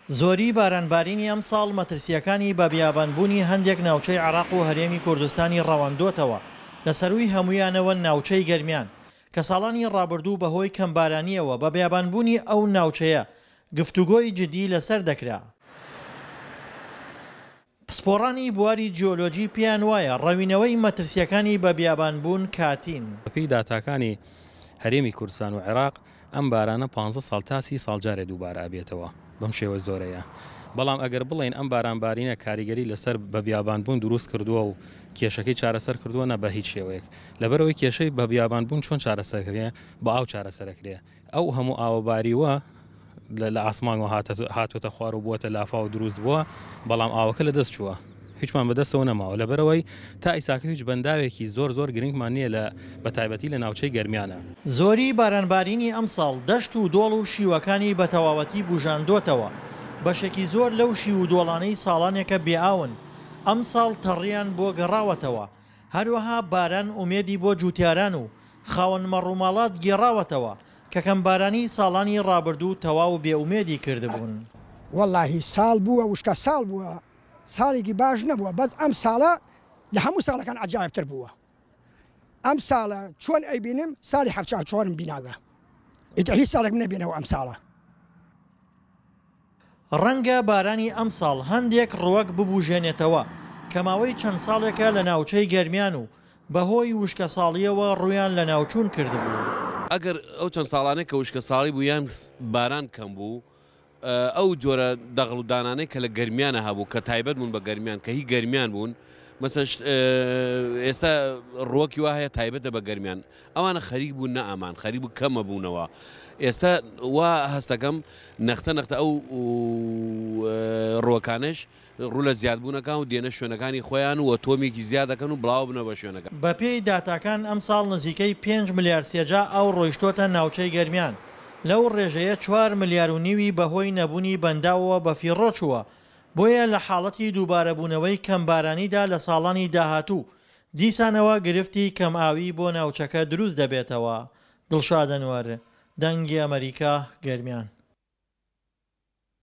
زۆری بارانبارینی ئەمساڵ مەترسییەکانی بە بیابانبوونی هەندێک ناوچەی عێراق و هەرێمی کوردستانی ڕەواندۆتەوە، لە سەرووی هەموویانەوە ناوچەی گەرمیان، کە ساڵانی ڕابردوو بەهۆی کەمبارانییەوە بە بیابانبوونی ئەو ناوچەیە گفتوگۆی جدی لەسەر دەکرا. پسپۆڕانی بواری جیۆلۆجی پێیان وایە ڕەوینەوەی مەترسییەکانی بە بیابانبوون کاتین. بەپێی داتاکانی هەرێمی کوردستان و عێراق ئەم بارانە پانزە ساڵ تا سی ساڵ جارێ دووبارە ئەبێتەوە بەم شێوە زۆرەیە بەڵام ئەگەر بڵێین ئەم باران بارینە کاریگەری لەسەر بە بیابان بوون دروست کردووە و کێشەکەی چارەسەر کردووە نا بە هیچ شێوەیەک لەبەرئەوەی کێشەی بە بیابان بوون چۆن چارەسەر کرێ بە ئاو چارەسەر ئەکرێ ئەو هەموو ئاوە باریوە لە ئاسمانەوە هاتووەتە خوار و بووەتە لافاو دروست بووە، بەڵام ئاوەکە لە دەست چووە، هیچمان بەدەستەوە نەماوە، لەبەرئەوەی تا ئیساکە هیچ بەنداوێکی زۆر زۆر گرنگمان نییە لە بەتایبەتی لە ناوچەی گەرمیانە. زۆری بارانبارینی ئەمساڵ دەشت و دۆڵ و شیوەکانی بەتەواوەتی بوژاندۆتەوە، بەشێکی زۆر لەو شیو و دۆڵانەی ساڵانێکە بێ ئاون، ئەمساڵ تەڕیان بۆ گەڕاوەتەوە، هەروەها باران ئومێدی بۆ جوتیاران و خاوەن مەڕوماڵات گێڕاوەتەوە کە کەمبارانی ساڵانی ڕابردوو تەواو بێ ئومێدی کردبوون. وەڵاهی ساڵ بووە وشکە ساڵ بووە ساڵێکی باش نەبووە بەس ئەم ساڵە لە هەموو ساڵەکان عەجایبتر بووە ئەم ساڵە چۆن ئەیبینم ساڵی حەفتا چۆنم بیناوە ئیتر هیچ ساڵێک نەبینەوە ئەم ساڵە. ڕەنگە بارانی ئەمساڵ هەندێک ڕووەک ببوژێنێتەوە کە ماوەی چەند ساڵێکە لە ناوچەی گەرمیان و بەهۆی وشکەساڵییەوە ڕوویان لە ناوچوون کردبوو. ئەگەر ئەو چەند ساڵانەی کە وشکەساڵی بوو یان باران کەم بوو، ئەو جۆرە دەغڵ و دانانەی کە لە گەرمیانە هەبوو کە تایبەت بوون بە گەرمیان کە هی گەرمیان بوون، مەسەلەن ئێستا ڕووەکی وا هەیە تایبەتە بە گەرمیان، ئەوانە خەریک بوون نەئەمان، خەریک بوو کەم ئەبوونەوە. ئێستا وا هەستەکەم نەختە نەختە ئەو ڕووەکانەش ڕوو لە زیادبوون ئەکان و دێنە شوێنەکانی خۆیان و تۆمێکی زیاد ئەکەن و بڵاو ئەبنەوە بە شوێنەکان. بەپێی داتاکان ئەمساڵ نزیکەی پێنج ملیار سێجا ئاو ڕۆیشتۆتە ناوچەی گەرمیان، لەو ڕێژەیە چوار ملیار و نیوی بەهۆی نەبوونی بەنداوەوە بەفیڕۆ چووە، بۆیە لە حاڵەتی دووبارەبوونەوەی کەمبارانیدا لە ساڵانی داهاتوو دیسانەوە گرفتی کەمئاوی بۆ ناوچەکە دروست دەبێتەوە. دڵشاد ئەنوەر، دەنگی ئەمەریکا، گەرمیان.